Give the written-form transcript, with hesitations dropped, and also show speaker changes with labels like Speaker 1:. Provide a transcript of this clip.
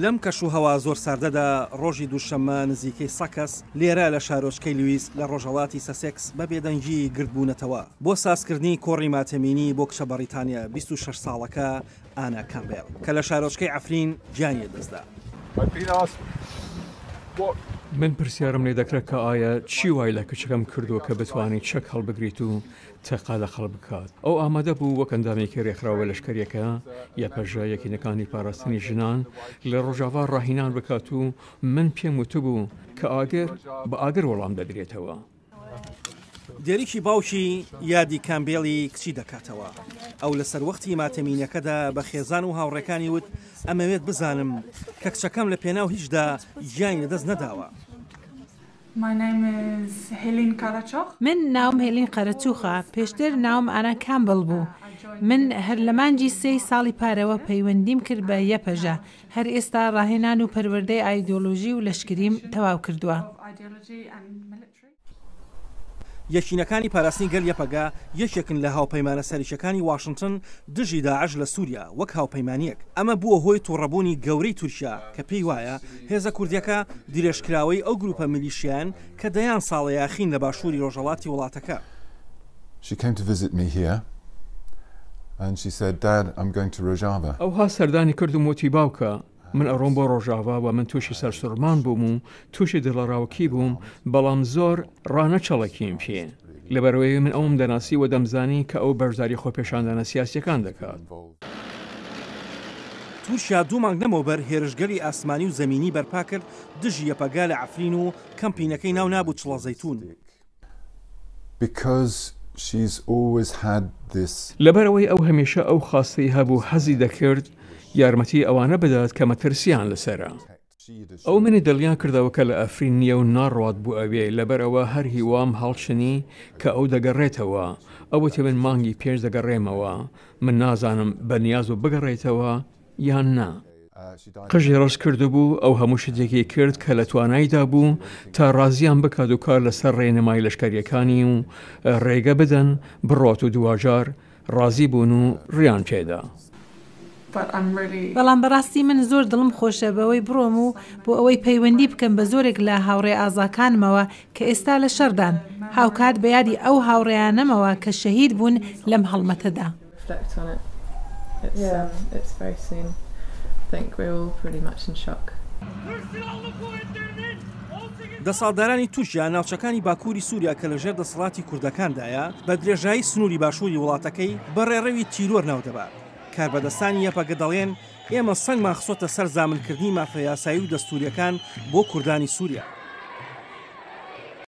Speaker 1: لەم کەشوهەوا زۆر ساردەدا، ڕۆژی دووشەممە نزیکەی سە کەس لێرە لە شارۆچکەی لویس لە ڕۆژهەڵاتی سەسێکس بە بێدەنگی گردبوونەتەوە بۆ سازکردنی کۆڕی ماتەمینی بۆ کچە بەڕیتانییە 26 ساڵەکە ئانا کامبێل کە لە شارۆچکەی عەفرین گیانی لەدەستدا.
Speaker 2: من پرسیارم لێ دەکرا کە ئایا چی وای لە کچەکەم کردووە کە بتوانێت چەک هەڵبگریت و تەقە لە خەڵک بکات. ئەو ئامادە بوو وەک ئەندامێکی رێکخراوە لەشکەرییەکە، یەپەژە، یەکینەکانی پاراستنی ژنان، لە رۆژاڤا راهینان بکات و من پێم وتبوو کە ئاگر بە ئاگر وەڵام دەدرێتەوە.
Speaker 1: دێریکی باوکی یادی کامبێڵی کچی دەکاتەوە. ئەو لە سەروەختی ماتەمینەکەدا بە خێزان و هاوڕێکانی وت، ئەمەوێت بزانم کە کچەکەم لە پێناو هیچدا گیانی لەدەست نەداوە.
Speaker 3: من ناوم هێلین قەرەچوخە، پێشتر ناوم ئانا کامبڵ بوو. من هەر لە مانگی سێی ساڵی پارەوە پەیوەندیم کرد بە یەپەژە، هەر ئێستا ڕاهێنان و پەروەردەی ئایدۆلۆژی و لەشکریم تەواو کردووە.
Speaker 1: یەکینەکانی پاراستنی گەل یەپەگە یەکێکن لە هاوپەیمانە سەرەکیەکانی واشنتن دژی داعش لە سوریا وەک هاوپەیمانیەک، ئەمە بووە هۆی توڕەبوونی گەورەی تورکیا کە پێی وایە هێزە کوردیەکە درێژکراوەی ئەو گروپە میلیشیایەن کە دەیان ساڵە یاخین لە باشوری ڕۆژهەڵاتی وڵاتەکە.
Speaker 4: She came to visit me here and she said, Dad, I'm going to Rojava.
Speaker 2: ئەو هات سەردانی کردم وتی باوکە من ئەڕۆم بۆ ڕۆژاڤا و من تووشی سەرسوڕمان بووم و تووشی دڵەڕاوکی بووم بەڵام زۆر ڕانەچەڵەکیم پێ لەبەرئەوەی من ئەوم دەناسی و دەمزانی کە ئەو بەشداری خۆپێشاندانە سیاسیەکان دەکات.
Speaker 1: تورکیا دوو مانگ لەمەوبەر هێرشگەلی ئاسمانی و زەمینی بەرپا کرد دژی یەپەگە لە عەفرین و کەمپینەکەی ناو نابوو چڵە زەیتون.
Speaker 2: لەبەرئەوەی ئەو هەمیشە ئەو خواستەی هەبوو حەزی دەکرد یارمەتی ئەوانە بدات کە مەترسییان لەسەرە. ئەو منی دڵنیا کردەوە کە لە ئەفرین نییە و ناڕوات بۆ ئەوێ، لەبەرئەوە هەر هیوام هەڵچنی کە ئەو دەگەڕێتەوە. ئەو وتی من مانگی پێنج دەگەڕێمەوە. من نازانم بەنیاز بوو بگەڕێتەوە یان نا. قژی ڕەش کردبوو، ئەو هەموو شتێکی کرد کە لە توانایدا بوو تا ڕازیان بکات و کار لەسەر ڕێنمای لەشکەریەکانی و ڕێگە بدەن بڕوات و دواجار ڕازی بوون و ڕێیان پێدا.
Speaker 3: بەڵام بەڕاستی من زۆر دڵم خۆشە بەوەی بڕۆم و بۆ ئەوەی پەیوەندی بکەم بە زۆرێک لە هاوڕێ ئازاکانمەوە کە ئێستا لە شەڕدان، هاوکات بە یادی ئەو هاوڕێیانەمەوە کە شەهید بوون لەم هەڵمەتەدا.
Speaker 1: دەسەڵاتدارانی تورکیا ناوچەکانی باکووری سووریا کە لەژێر دەسەڵاتی کوردەکاندایە، بە درێژایی سنووری باشووری وڵاتەکەی بە ڕێڕەوی تیرۆر ناودەبات. کاربەدەستانی یەپەگە دەڵێن، ئێمە سەنگمان خستۆتە سەر زامنکردنی مافە یاسایی و دەستوورییەکان بۆ کوردانی سووریا.